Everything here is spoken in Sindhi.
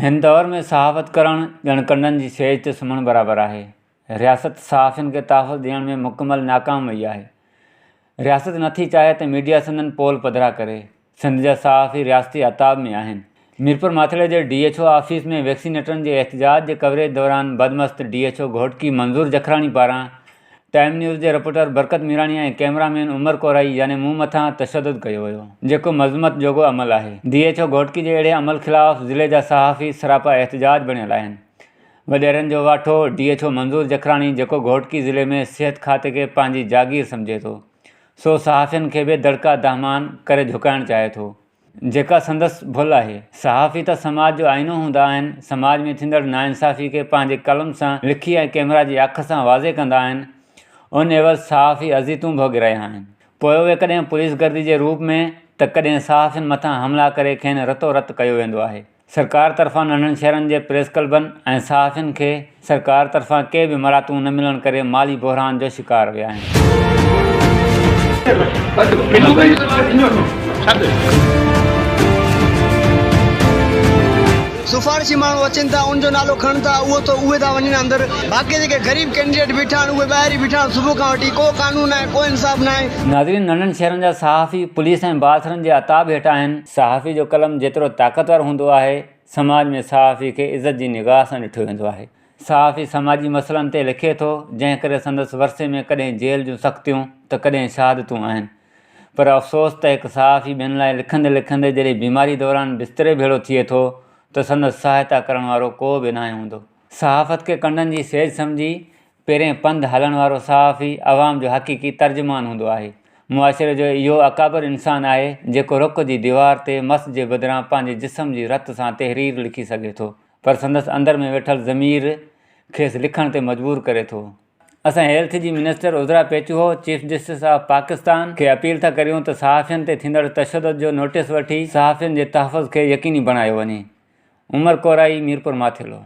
هن دور ۾ صحافت ڪرڻ ڄڻ ڪنڊن جي سيج تي سمهڻ برابر آهي. رياست صحافين کي تحفظ ڏيڻ ۾ مڪمل ناڪام وئي آهي. رياست نٿي چاهي ته ميڊيا سندن پول پڌرا ڪري. سنڌ جا صحافي رياستي عتاب ۾ آهن. ميرپور ماٿيلي جي ڊي ايڇ او آفيس ۾ ويڪسينيٽرن جي احتجاج جي ڪوريج دوران بدمست D H O Ghotki Manzoor Jakhrani پاران ٽائيم نيوز جي رپورٽر برڪت ميراڻي ۽ ڪئميرا مين عمر ڪورائي يعني مون مٿان تشدد ڪيو ويو، جيڪو مذمت جوڳو عمل آهي. ڊي ايڇ او گهوٽڪي جي اهڙي عمل خلاف ضلعي جا صحافي سراپا احتجاج بڻيل آهن. وڏيرن جو واٺو D H O Manzoor Jakhrani جيڪو گهوٽڪي ضلعي ۾ صحت کاتي کي پنهنجي جاگير سمجهي ٿو، سو صحافين کي به دڙڪا دهمان ڪري جهڪائڻ چاهي ٿو. جيڪا سندس ڀل آهي. صحافي ته سماج جو آئينو هوندا آهن، سماج ۾ ٿيندڙ ناانصافي کي پنهنجي قلم سان لکي ۽ ڪئميرا جي اک سان واضح ڪندا آهن، ان عيوض صحافي اذيتون ڀوڳي رهيا آهن. پوء اهي ڪڏهن پوليس گردي جي روپ ۾ ته ڪڏهن صحافين مٿان حملا ڪري کين رتو رت ڪيو ويندو آهي. سرڪار طرفان ننڍن شهرن جي پريس ڪلبن ۽ صحافين کي سرڪار طرفان ڪي به مراعتون نه ملڻ ڪري مالي بحران جو شڪار ويا آهن. سفارشي ماڻهو اچن ٿا ان جو نالو کڻن ٿا اهو ته اهي ٿا وڃن اندر باقي جيڪي غريب ڪينڊيڊيٽ بيٺا آهن اهي ٻاهر ئي بيٺا آهن صبح کان وٺي ڪو قانون ناهي ڪو انصاف ناهي. ناظرين ننڍن شهرن جا صحافي پوليس ۽ بااثرن جي عتاب هيٺ آهن. صحافي جو قلم جيترو طاقتور هوندو آهي، سماج ۾ صحافي کي عزت جي نگاهه سان ڏٺو ويندو آهي. صحافي سماجي مسئلن تي لکي ٿو، جنهن ڪري سندس ورثي ۾ ڪڏهن جيل جون سختيون ته ڪڏهن شهادتون آهن. پر افسوس ته هڪ صحافي ٻين لاء لکندي لکندي جڏهن بيماري دوران بستري ڀيڙو ٿئي ٿو ته سندس سهائتا ڪرڻ وارو ڪو به ناهي هوندو. صحافت کي ڪنڊن جي سيج سمجهي پيرين پنڌ هلڻ وارو صحافي عوام جو حقيقي ترجمان هوندو آهي. معاشري جو اهو اڪابر انسان آهي، جيڪو رڪ جي ديوار تي مس جي بدران پنهنجي جسم جي رت سان تحرير لکي سگهي ٿو، پر سندس اندر ۾ ويٺل ضمير کيس لکڻ تي مجبور ڪري ٿو. اسان هيلٿ جي minister Azra Pechuho, chief justice of Pakistan کي اپيل ٿا ڪريون ته صحافين تي ٿيندڙ تشدد جو نوٽيس وٺي صحافين جي تحفظ کي يقيني بڻايو وڃي. عمر ڪورائي، ميرپور ماٿيلو.